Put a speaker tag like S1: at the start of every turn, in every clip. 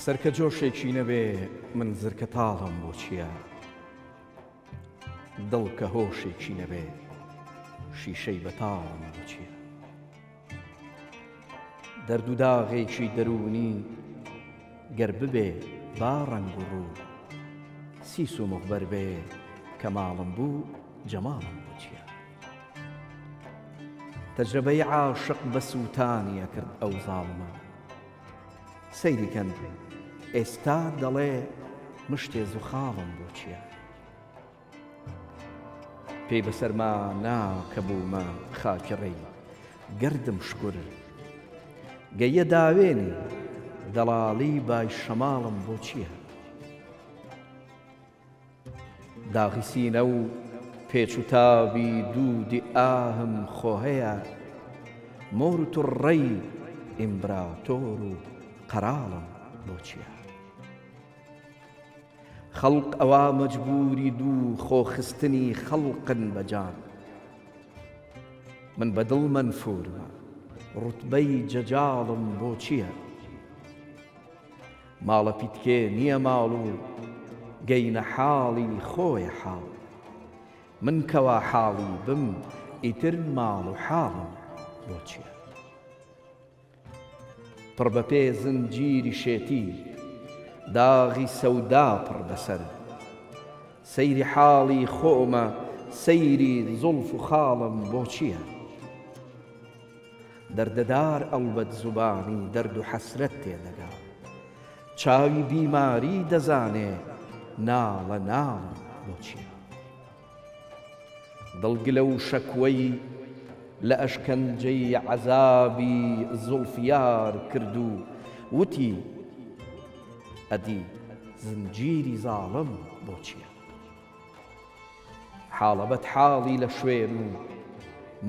S1: سەر کە جۆشێکی نەبێ من زرکە تاڵم بۆ چییە؟ دڵ کە هۆشێکی نەبێ شیشەی بەتاڵم بۆ چییە؟ دەرد و داغێکی دەروونی گەر ببێ با ڕەنگ و ڕوو سیس و مخبەر بێ کە ماڵم بوو جەماڵم بۆ چییە؟ تەجرەبەی عاشق بە سووتانی ئەکرد ئەو زاڵمە سەیری کەن ئێستا دەڵێ مشتێ زوخاڵم بۆ چییە؟ پێی بەسەرما نا کە بوومە خاکی ڕێی گەردم شکور گەیە داوێنی دەڵاڵی بای شەماڵم بۆ چییە؟ داغی سینە و پێچ و تابی دوودی ئاهم خۆ هەیە مۆر و توڕڕەی ئیمبراتۆر و قەراڵم بۆ چییە؟ خەڵق ئەوا مەجبوری دوو خۆ خستنی خەڵقن بە جان من بە دڵ مەنفورمە ڕوتبەی جەجاڵم بۆ چییە؟ ماڵە پیتکێ نییە ماڵ و گەینە حاڵی خۆیە حاڵ من کەوا حاڵی بم ئیتر ماڵ و حاڵم بۆ چییە؟ پڕ بە پێ زنجیری شێتی، داغی سەودا پڕ بە سەر. سەیری حاڵی خۆمە سەیری زوڵف و خاڵم بۆ چییە؟ دەردەدار ئەڵبەت زوبانی دەرد و حەسرەت تێ دەگا. چاوی بیماری دەزانێ ناڵە ناڵم بۆ چییە؟ دڵ گلە و شەکوەی لە ئەشکەنجەی عەزابی زوڵفیار کرد و وتی، ئەدی زنجیری زاڵم بۆ چییە؟ حاڵە بەدحاڵی لە شوێن و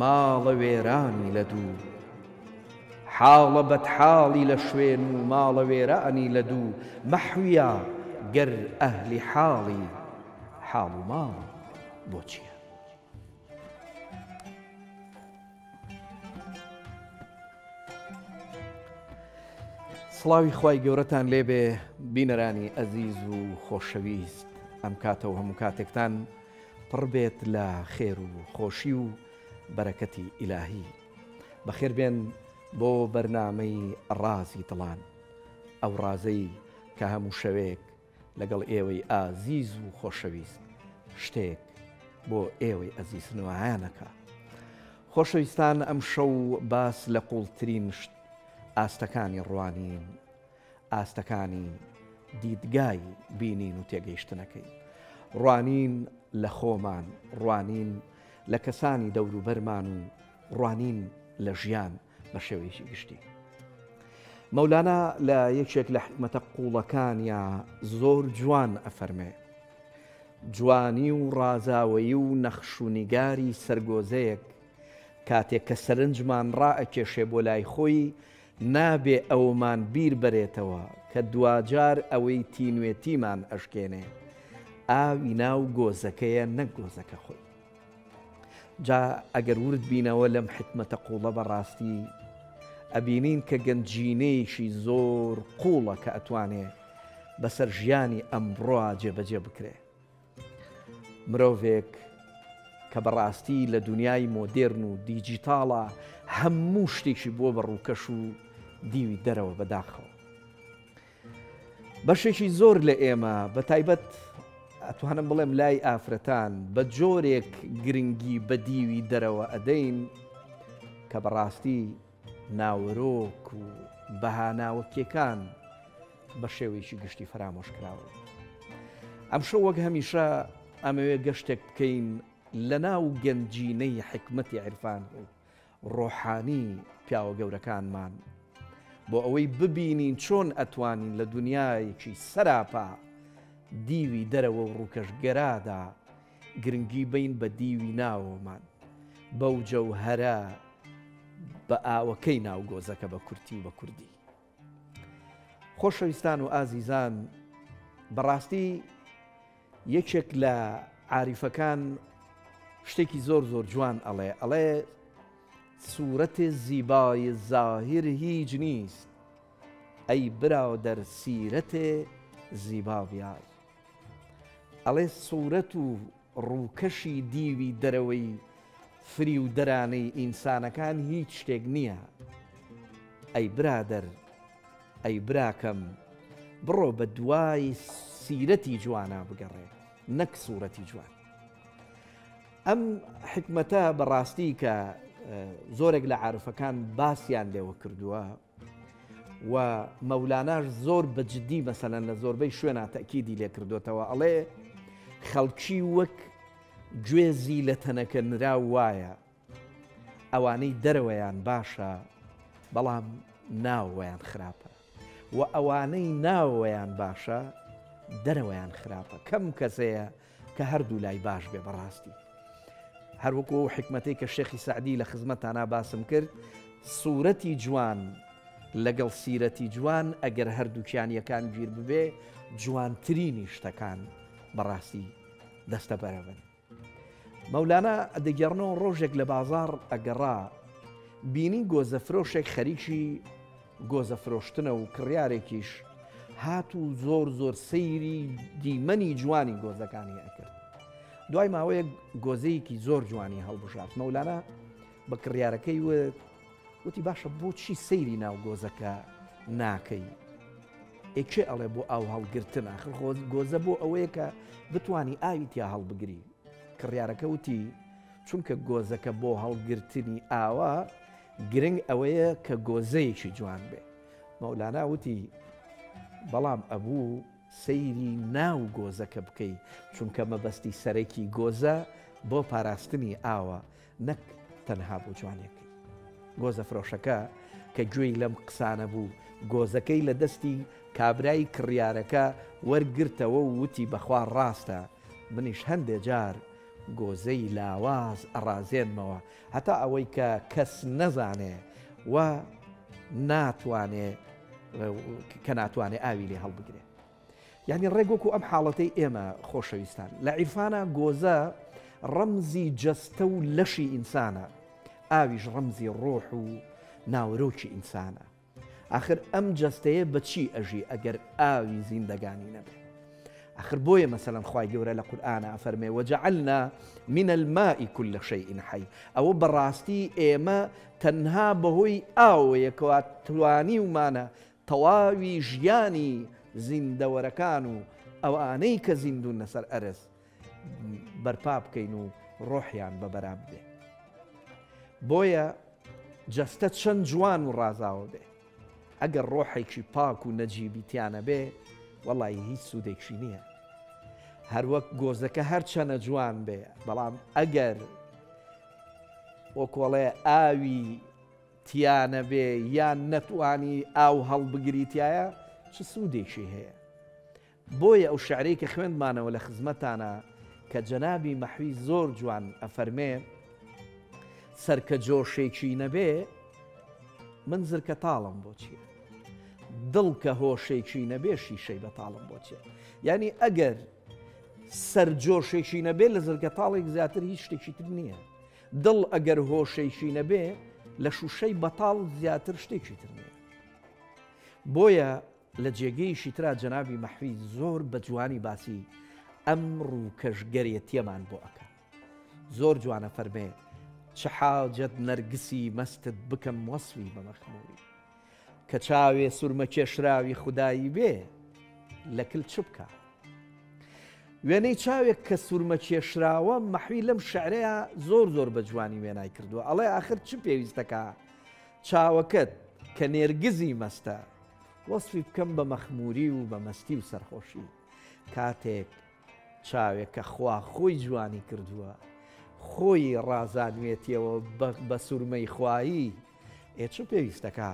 S1: ماڵە وێرانی لە دوو. حاڵە بەدحاڵی لە شوێن و ماڵە وێرانی لە دوو مەحویا گەر ئەهلی حاڵی حاڵ و ماڵ بۆ چییە؟ سڵاوی خوای گەورەتان لێبێ بینەرانی ئەزیز و خۆشەویست ئەم کاتە و هەموو کاتێکتان پڕ بێت لە خێر و خۆشی و بەرەکەتی ئیلاهی بەخێر بێن بۆ بەرنامەی ڕازی دڵان ئەو ڕازەی کە هەموو شەوێک لەگەڵ ئێوەی ئازیز و خۆشەویست شتێک بۆ ئێوەی ئەزیز نمایانەکا. خۆشەویستان ئەمشەو باس لە قوڵترین ئاستەکانی ڕوانین، ئاستەکانی دیدگای بینین و تێگەیشتنەکەین. ڕوانین لە خۆمان، ڕوانین لە کەسانی دەوروبەرمان و ڕوانین لە ژیان بە شێوەیەکی گشتی. مەولانا لە یەکێک لە حیکمەتە قووڵەکانیا زۆر جوان ئەفەرمێ، جوانی و ڕازاوەیی و نەخش و نیگاری سەرگۆزەیەک کاتێک کە سەرنجمان ڕائەکێشێ بۆ لای خۆی نابێ ئەومان بیر بەرێتەوە کە دواجار ئەوەی تینوێتیمان ئەشکێنێ ئاوی ناو گۆزەکەیە نەک گۆزەکە خۆی. جا ئەگەر ورد بینەوە لەم حیکمەتە قوڵە بەڕاستی ئەبینین کە گەنجینەیەکی زۆر قوڵە کە ئەتوانێ بەسەر ژیانی ئەمڕۆا جێبەجێ بکرێ. مرۆڤێک کە بەڕاستی لە دنیای مۆدێرن و دیجیتاڵا هەموو شتێکی بووە بە ڕووکەش و دیوی دەرەوە بەداخەوە. بەشێکی زۆر لە ئێمە بە تایبەت ئەتوانم بڵێم لای ئافرەتان بە جۆرێک گرنگی بە دیوی دەرەوە ئەدەین کە بەڕاستی ناوەرۆک و بەها ناوەکیەکان بە شێوەیەکی گشتی فەرامۆش کراون. ئەمشەو وەک هەمیشە ئەمەوێ گەشتێک بکەین لە ناو گەنجینەی حیکمەتی عیرفان و ڕۆحانی پیاوە گەورەکانمان بۆ ئەوەی ببینین چۆن ئەتوانین لە دونیایەکی سەراپا دیوی دەرەوە و ڕووکەشگەرادا گرنگی بەین بە دیوی ناوەوەمان بەو جەوهەرە بە ئاوەکەی ناو گۆزەکە بە کورتی و بە کوردی. خۆشەویستان و ئازیزان بەڕاستی یەکێک لە عاریفەکان شتێکی زۆر زۆر جوان ئەڵێ ئەڵێ سوورەت زیبای زاهیر هیچ نیست. ئەی برادەر سیرەتێ زیبا بیار. ئەڵێ سورەت و ڕووکەشی دیوی دەرەوەی فریودەرانەی ئینسانەکان هیچ شتێک نییە. ئەی برادەر، ئەی براکەم، بڕۆ بە دوای سیرەتی جوانا بگەڕێ نەک سورەتی جوان. ئەم حیکمەتە بەڕاستی کە زۆرێک لە عارفەکان باسیان لێوە کردووە و مەولاناش زۆر بە جدی مەسەلەن لە زۆربەی شوێنا تەکیدی لێ کردوتەوە ئەڵێ خەڵکی وەک گوێزی لە تەنەکە نراو وایە ئەوانەی دەرەوەیان باشە بەڵام ناوەیان خراپە و ئەوانەی ناوەیان باشە دەرەوەیان خراپە کەم کەسەیە کە هەردوو لای باش بێ بەڕاستی هەروەکو ئەو حیکمەتەی کە شێخی سەعدی لە خزمەتانا باسم کرد سورەتی جوان لەگەڵ سیرەتی جوان ئەگەر هەردووکیان یەکان گیر ببێ جوانترینی شتەکان بەڕاستی دەستەبەرەبن. مەولانا دەگێڕنەوە ڕۆژێک لە بازاڕ ئەگەڕا بینی گۆزەفرۆشێک خەریکی گۆزە فرۆشتنە و کڕیارێکیش هات و زۆر زۆر سەیری دیمەنی جوانی گۆزەکانی ئەکرد. دوای ماوەیەک گۆزەیەکی زۆر جوانی هەڵبژارد. مەولانا بە کڕیارەکەی وت، وتی باشە بۆچی سەیری ناو گۆزەکە ناکەی؟ ئێ کێ ئەڵێ بۆ ئاو هەڵگرتن؟ ئاخر خۆ گۆزە بۆ ئەوەیە کە بتوانی ئاوی تیا هەڵبگری. کڕیارەکە وتی، چونکە گۆزەکە بۆ هەڵگرتنی ئاوە، گرنگ ئەوەیە کە گۆزەیەکی جوان بێ. مەولانا وتی، بەڵام ئەبوو سەیری ناو گۆزەکە بکەی، چونکە مەبەستی سەرەکی گۆزە بۆ پاراستنی ئاوە نەک تەنها بۆ جوانیەکەی. گۆزەفرۆشەکە کە گوێی لەم قسانە بوو، گۆزەکەی لە دەستی کابرای کڕیارەکە وەرگرتەوە و وتی بەخوا ڕاستە، منیش هەندێ جار گۆزەی لاواز ئەڕازێنمەوە هەتا ئەوەی کە کەس نەزانێ و ناتوانێ کە ناتوانێ ئاوی لێ هەڵبگرێ. یعنی ڕێک وەکو ئەم حاڵەتەی ئێمە خۆشەویستان لە عیرفانە گۆزە ڕەمزی جەستە و لەشی ئینسانە ئاویش ڕەمزی ڕۆح و ناوەرۆکی ئینسانە. ئاخر ئەم جەستەیە بە چی ئەژی ئەگەر ئاوی زیندەگانی نەبێ؟ ئاخر بۆیە مەسەلەن خوای گەورە لە قورئانا ئەفەرمێ وجعلنا من الماء كل شيء حي ئەوە بەڕاستی ئێمە تەنها بەهۆی ئاوەیە کەوا توانیومانە تەواوی ژیانی زیندەوەرەکان و ئەوانەی کە زیندوون لەسەر ئەرز بەرپا بکەین و ڕۆحیان بە بەرا ببێ. بۆیە جەستە چەند جوان و ڕازاوە بێ ئەگەر ڕۆحێکی پاک و نەجیبی تیا نەبێ وەڵی هیچ سوودێکی نییە. هەروەک گۆزەکە هەرچەنە جوان بێ بەڵام ئەگەر وەکۆڵێ ئاوی تیا نەبێ یان نەتوانی ئاو هەڵبگری تایە چ سوودێکی هەیە؟ بۆیە ئەو شعرەی کە خوێندمانەوە لە خزمەتانا کە جەنابی مەحوی زۆر جوان ئەفەرمێ، سەرکە جۆشێکی نەبێ من زرکە تاڵم بۆ چیە؟ دڵ کە هۆشێکی نەبێ شیشەی بەتاڵم بۆ چیە؟ یعنی ئەگەر سەر جۆشێکی نەبێ لە زرکە تاڵێک زیاتر هیچ شتێکی تر نییە. دڵ ئەگەر هۆشێکی نەبێ لە شوشەی بەتاڵ زیاتر شتێکی تر نییە. بۆیە لە جێگەیەکی ترا جەنابی مەحوی زۆر بە جوانی باسی ئەم ڕووکەشگەرێتیەمان بۆ ئەکا. زۆر جوانە فەرمێ، چ حاجەت نەرگسی مەستت بکەم وەسفی بە مەخموری. کە چاوێ سورمە کێشراوی خودایی بێ لە کل چ بکا؟ وێنەی چاوێک کە سورمە کێشراوە مەحوی لەم شعرەیا زۆر زۆر بە جوانی وێنای کردووە ئەڵێ ئاخر چ پێویستەکا چاوەکەت کە نێرگزی مەستە وەسفی بکەم بە مەخموری و بە مەستی و سەرخۆشی کاتێک چاوێک کە خوا خۆی جوانی کردووە خۆی ڕازانوێتیەوە بە سورمەی خوایی ئێ چ پێویستەکە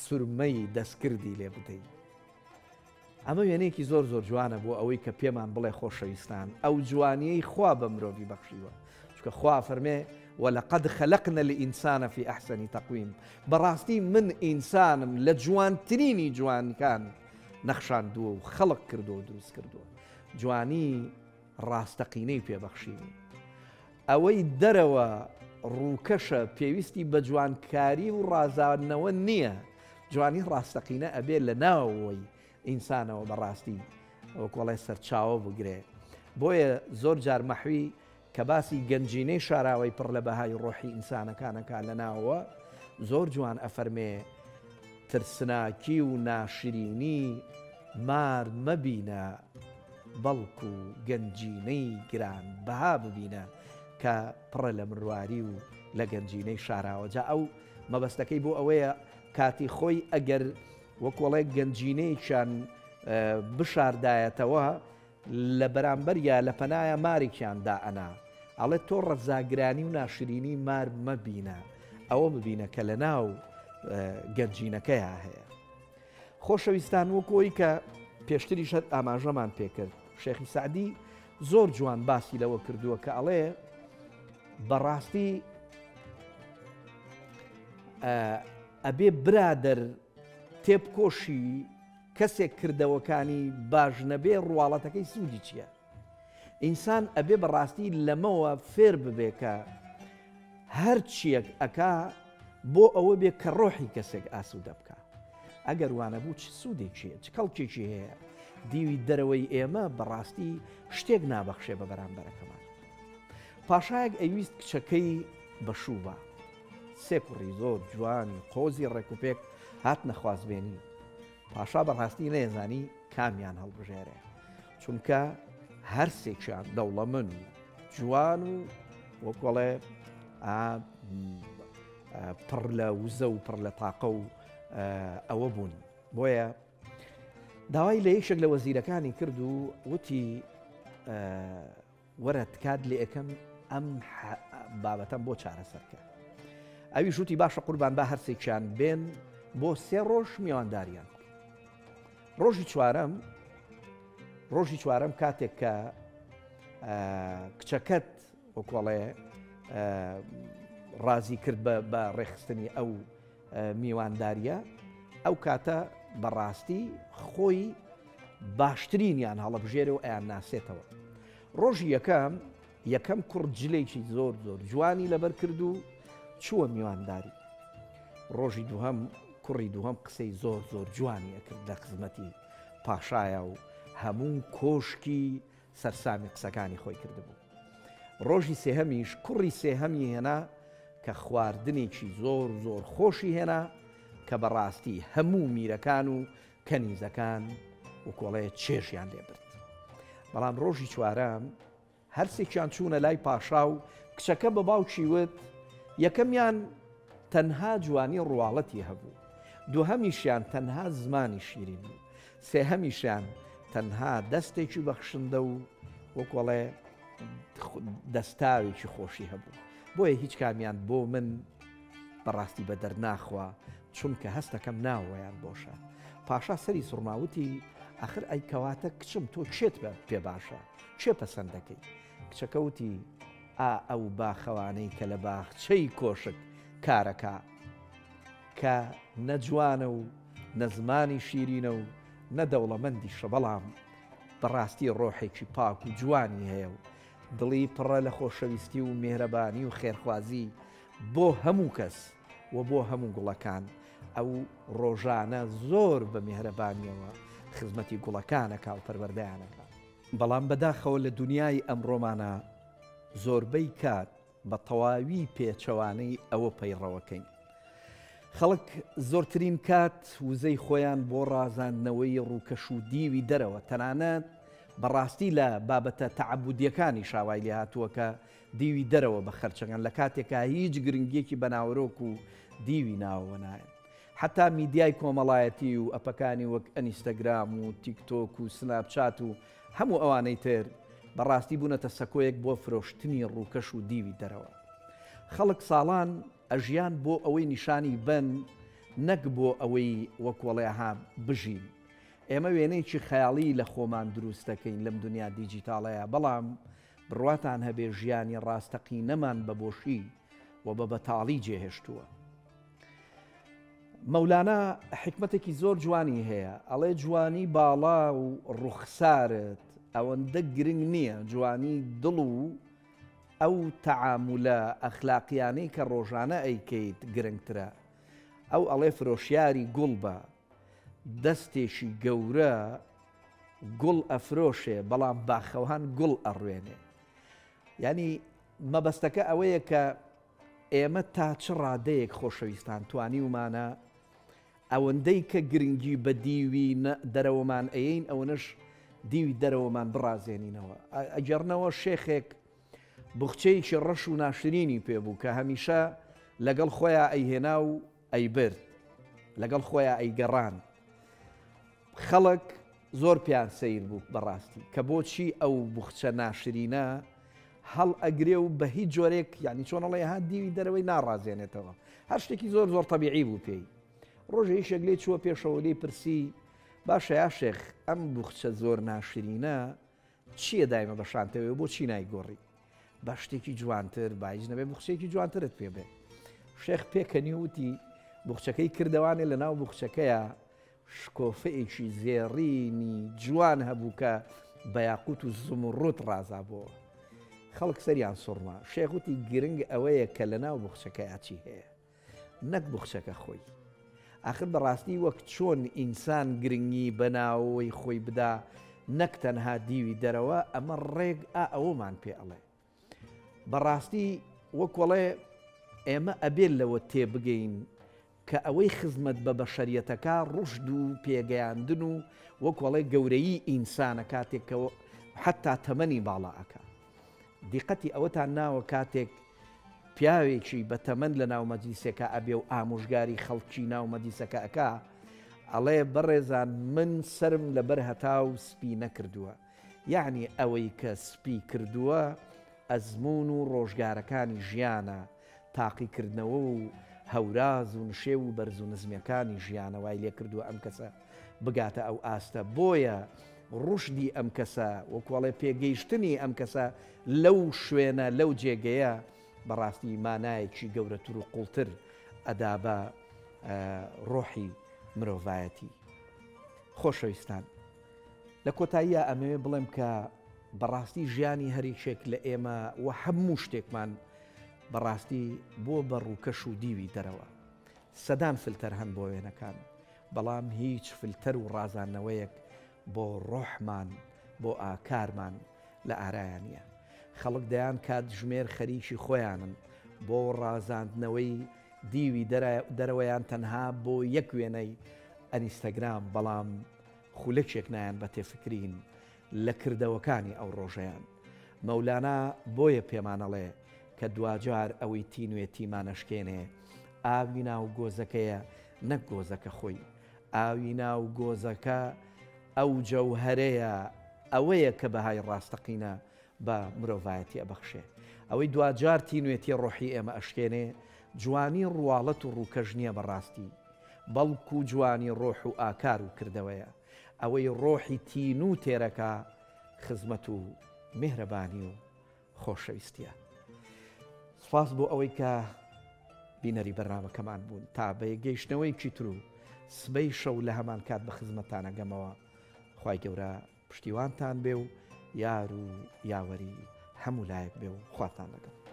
S1: سورمەی دەستکردی لێ بدەی ئەمە وێنەیەکی زۆر زۆر جوانە بۆ ئەوەی کە پێمان بڵێ خۆشەویستان ئەو جوانیەی خوا بە مرۆڤی بەخشیوە چونکە خوا فەرمێ ولقد خلقنا الانسان فی احسن تقویم بەڕاستی من ئینسانم لە جوانترینی جوانکان نەخشاندووە و خەڵق کردووە و دروست کردووە جوانی ڕاستەقینەی پێبەخشیوین ئەوەی دەرەوە ڕووکەشە پێویستی بە جوانکاری و ڕازاندنەوە نییە. جوانی ڕاستەقینە ئەبێ لە ناوەوەی ئینسانەوە بەڕاستی وەکۆڵێ سەرچاوە بگرێ. بۆیە زۆر جار مەحوی کە باسی گەنجینەی شاراوەی پڕ لە بەهای ڕۆحی ئینسانەکان ئەکا لە ناوەوە، زۆر جوان ئەفەرمێ، ترسناکی و ناشرینی مار مەبینە، بەڵکو گەنجینەی گران بەها ببینە کە پڕە لە مرواری و لە گەنجینەی شاراوە. جا ئەو مەبەستەکەی بۆ ئەوەیە کاتی خۆی ئەگەر وەکۆڵێ گەنجینەیەکیان بشاردایەتەوە، لە بەرامبەریا لە پەنایا مارێکیان دائەنا. ئەڵێ تۆ ڕەزاگرانی و ناشرینی مار مەبینە، ئەوە ببینە کە لە ناو گەنجینەکەیا هەیە. خۆشەویستان وەکو ئەوی کە پێشتریش هەر ئاماژەمان پێکرد، شێخی سەعدی زۆر جوان باسی لەوە کردووە کە ئەڵێ بەڕاستی ئەبێ برادەر تێبکۆشی کەسێک کردەوەکانی باش نەبێ ڕواڵەتەکەی سوودی چییە؟ ئینسان ئەبێ بەڕاستی لەمەوە فێر ببێ کە هەر چیەک ئەکا بۆ ئەوە بێ کە ڕۆحی کەسێک ئاسوودە بکا. ئەگەر وانەبوو چ سوودێکی هەیە، چ کەڵکێکی هەیە؟ دیوی دەرەوەی ئێمە بەڕاستی شتێک نابەخشێ بە بەرامبەرەکەمان. پاشایەک ئەیویست کچەکەی بەشوو با. سێ کوڕی زۆر جوانی قۆزی ڕێکوپێک هاتنە خوازبێنی. پاشا بەڕاستی نەیەزانی کامیان هەڵبژێرێ، چونکە هەرسێکیان دەوڵەمەند و جوان و وەکۆڵێ پڕ لە وزە و پڕ لە تاقە و ئەوە بوون. بۆیە داوای لە یەکێک لە وەزیرەکانی کرد و وتی وەرە تکات لێ ئەکەم ئەم بابەتەم بۆ چارەسەر کە. ئەویش وتی باشە قوربان با هەرسێکیان بێن بۆ سێ ڕۆژ میوانداریان بکەین. ڕۆژی چوارەم ڕۆژی چوارەم کاتێک کە کچەکەت وەکۆڵێ ڕازی کرد بە ڕێخستنی ئەو میوانداریە ئەو کاتە بەڕاستی خۆی باشترینیان هەڵەبژێرێ و ئەیان ناسێتەوە. ڕۆژی یەکەم یەکەم کوڕ جلێکی زۆر زۆر جوانی لەبەر کرد و چووە میوانداری. ڕۆژی دووهەم کوڕی دووهەم قسەی زۆر زۆر جوانی ئەکرد لە خزمەتی پاشایا و هەموو کۆشکی سەرسامی قسەکانی خۆی کردبوو. ڕۆژی سێهەمیش کوڕی سێهەمی هێنا کە خواردنێکی زۆر زۆر خۆشی هێنا کە بەڕاستی هەموو میرەکان و کەنیزەکان و کۆڵێ چێژیان لێ برد. بەڵام ڕۆژی چوارەم هەرسێکیان چوونە لای پاشا و کچەکە بە باوکی وت، یەکەمیان تەنها جوانی ڕواڵەتی هەبوو، دووهەمیشیان تەنها زمانی شیرین بوو، سێهەمیشیان تەنها دەستێکی بەخشندە و وەکۆڵێ دەستاوێکی خۆشی هەبوو. بۆیە هیچ کامیان بۆ من بەڕاستی بەدەر ناخوا، چونکە هەستەکەم ناوەوەیان بۆشە. پاشا سەری سوڕما وتی، ئاخر ئەی کەواتە کچم تۆ کێت پێ باشە؟ کێ پەسەند دەکەی؟ کچەکە وتی، ئا ئەو باخەوانەی کە لە باخچەی کۆشک کارەکا، کە نە جوانە و نە زمانی شیرینە و نە دەوڵەمەندیشە، بەڵام بەڕاستی ڕۆحێکی پاک و جوانی هەیە و دڵی پڕە لە خۆشەویستی و میهرەبانی و خێرخوازی بۆ هەموو کەس و بۆ هەموو گوڵەکان، ئەو ڕۆژانە زۆر بە میهرەبانیەوە خزمەتی گوڵەکان ئەکا و پەروەردەیان ئەکا. بەڵام بەداخەوە لە دونیای ئەمڕۆمانا زۆربەی کات بە تەواوی پێچەوانەی ئەوە پەیڕەوەکەین. خەڵک زۆرترین کات وزەی خۆیان بۆ ڕازاندنەوەی ڕووکەش و دیوی دەرەوە تەنانەت بەڕاستی لە بابەتە تەعەبودیەکانیشا وای لێهاتووە کە دیوی دەرەوە بە خەرچەکەن لە کاتێکا هیچ گرنگیەکی بە ناوەرۆک و دیوی ناوەوە نایەن. حەتا میدیای کۆمەڵایەتی و ئەپەکانی وەک ئەنیستەگرام و تیک تۆک و سناپ چات و هەموو ئەوانەی تر بەڕاستی بوونەتە سەکۆیەک بۆ فرۆشتنی ڕووکەش و دیوی دەرەوە. خەڵک ساڵان ئەژیان بۆ ئەوەی نیشانی بەن نەک بۆ ئەوەی وەکۆڵێ ها بژین. ئێمە وێنەیەکی خەیاڵی لە خۆمان دروست دەکەین لەم دونیا دیجیتاڵەیا بەڵام بڕواتان هەبێ ژیانی ڕاستەقینەمان بە بۆشی و بە بەتاڵی جێهێشتووە. مەولانا حیکمەتێکی زۆر جوانی هەیە ئەڵێ جوانی باڵا و ڕوخسارت ئەوەندە گرنگ نییە جوانی دڵ و ئەو تەعامولە ئەخلاقیانەی کە ڕۆژانە ئەیکەیت گرنگترە. ئەو ئەڵێ فرۆشیاری گوڵ بە دەستێکی گەورە گوڵ ئەفرۆشێ بەڵام باخەوان گوڵ ئەڕوێنێ. یانی مەبەستەکە ئەوەیە کە ئێمە تا چ ڕادەیەک خۆشەویستان توانیومانە ئەوەندەی کە گرنگی بە دیوی دەرەوەمان ئەیەین ئەوەنەش دیوی دەرەوەمان بڕازێنینەوە. ئەگێڕنەوە شێخێک بوخچەیەکی ڕەش و ناشرینی پێ بوو کە هەمیشە لەگەڵ خۆیا ئەیهێنا و ئەیبرد، لەگەڵ خۆیا ئەیگەڕاند. خەڵک زۆر پێیان سەیر بوو بەڕاستی کە بۆچی ئەو بوخچە ناشرینە هەڵ ئەگرێ و بە هیچ جۆرێک یعنی چۆن ئەڵێ ها دیوی دەرەوەی ناڕازێنێتەوە هەر شتێکی زۆر زۆر تەبیعی بوو پێی ڕۆژێ یەکێک لێی چووە پێشەوە لێی پرسی باشە یا شێخ ئەم بوخچە زۆر ناشرینە چییە دایمە بە شانتەوەی بۆچی نایگۆڕی با شتێکی جوانتر با هیچ نەبێ بوخچەیەکی جوانترت پێ بێ شێخ پێکەنی وتی بوخچەکەی کردەوانێ لە ناو بوخچەکەیە شکۆفەیەکی زێڕینی جوان هەبوو کە بە یاقوت و زمڕوت ڕازابۆوە. خەڵک سەریان سوڕما. شێخ وتی گرنگ ئەوەیە کە لە ناو بوخچەکەیا چی هەیە. نەک بوخچەکە خۆی. ئاخر بەڕاستی وەک چۆن ئینسان گرنگی بە ناوەوەی خۆی بدا نەک تەنها دیوی دەرەوە، ئەمە ڕێک ئا ئەوەمان پێ ئەڵێ. بەڕاستی وەک وەڵێ ئێمە ئەبێ لەوە تێبگەین کە ئەوەی خزمەت بە بەشەریەتەکا ڕوشد و پێگەیاندن و وەک وەڵێ گەورەیی ئینسانە کاتێک کە حەتا تەمەنی باڵا ئەکا. دیقەتی ئەوەتان ناوە کاتێک پیاوێکی بە تەمەن لە ناو مەجلیسێکا ئەبێ و ئامۆژگاری خەڵکی ناو مەجلیسەکە ئەکا ئەڵێ بەڕێزان من سەرم لەبەر هەتاو سپی نەکردووە یەعنی ئەوەی کە سپی کردووە ئەزموون و ڕۆژگارەکانی ژیانە تاقیکردنەوە و هەوراز و نشێو و بەرز و نزمیەکانی ژیانە وای لێکردووە ئەم کەسە بگاتە ئەو ئاستە بۆیە ڕوشدی ئەم کەسە وەکوەڵێ پێگەیشتنی ئەم کەسە لەو شوێنە لەو جێگەیە بەڕاستی مانایەکی گەورەتر و قوڵتر ئەدا بە ڕۆحی مرۆڤایەتی. خۆشەویستان لە کۆتاییا ئەمەوێ بڵێم کە بەڕاستی ژیانی هەریکێک لە ئێمە و هەموو شتێکمان بەڕاستی بۆ بە ڕووکەش و دیوی دەرەوە. سەدان فلتەر هەن بۆ وێنەکان، بەڵام هیچ فلتەر و ڕازاندنەوەیەک بۆ ڕۆحمان، بۆ ئاکارمان لە ئارایا نییە. خەڵک دەیان کاتژمێر خەریکی خۆیانن بۆ ڕازاندنەوەی دیوی دەرەوەیان تەنها بۆ یەک وێنەی ئەنیستەگرام، بەڵام خولەکێک نایەن بە تێفکرین لە کردەوەکانی ئەو ڕۆژەیان. مەولانا بۆیە پێمان ئەڵێ کە دواجار ئەوەی تینوێتیمان ئەشکێنێ ئاوی ناو گۆزەکەیە نەک گۆزەکە خۆی. ئاوی ناو گۆزەکە ئەو جەوهەرەیە، ئەوەیە کە بەهای ڕاستەقینە بە مرۆڤایەتی ئەبەخشێ. ئەوەی دواجار تینوێتی ڕۆحی ئێمە ئەشکێنێ جوانی ڕواڵەت و ڕووکەش نییە بەڕاستی، بەڵکو جوانی ڕۆح و ئاکار و کردەوەیە. ئەوەی ڕۆحی تینوو تێرەکا خزمەت و میهرەبانی و خۆشەویستیە. سوپاس بۆ ئەوەی کە بینەری بەرنامەکەمان بوون تا بە یەکگەیشتنەوەیەکی تر و سبەی شەو لە هەمان کات بە خزمەتتان ئەگەمەوە. خوای گەورە پشتیوانتان بێ و یار و یاوەری هەموو لایەک بێ و خواتان لەگەڵ.